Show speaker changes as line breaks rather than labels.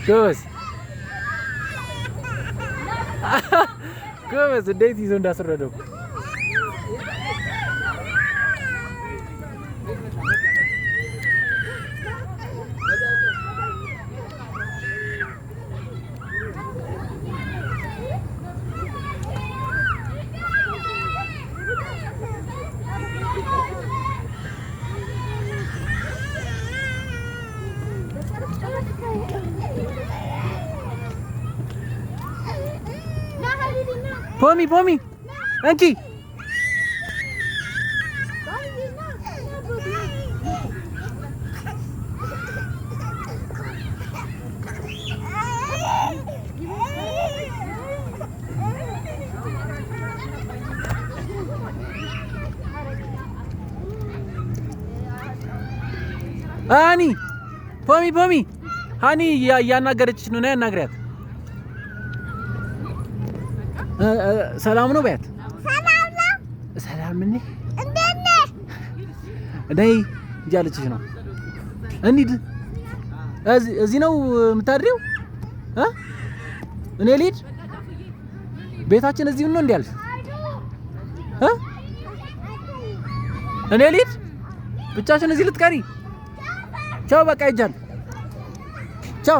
ጎበዝ ጎበዝ፣ እንዴት ይዞ እንዳስረደው። ፖሚ፣ ፖሚ፣ እንኪ። ሃኒ፣ ፖሚ፣ ፖሚ፣ ሃኒ እያናገረችሽ ነው። ነይ አናግሪያት። ሰላም ነው በያት።
ሰላም ነው።
ሰላም ነህ?
እንዴት ነህ?
ነይ እያለችሽ ነው። እንሂድ። እዚህ ነው የምታድሪው? እ እኔ ልሂድ። ቤታችን እዚሁ ነው እንዴ ያልሽ? እ እኔ ልሂድ። ብቻሽን እዚህ ልትቀሪ? ቻው፣ በቃ ሂጃለሁ። ቻው።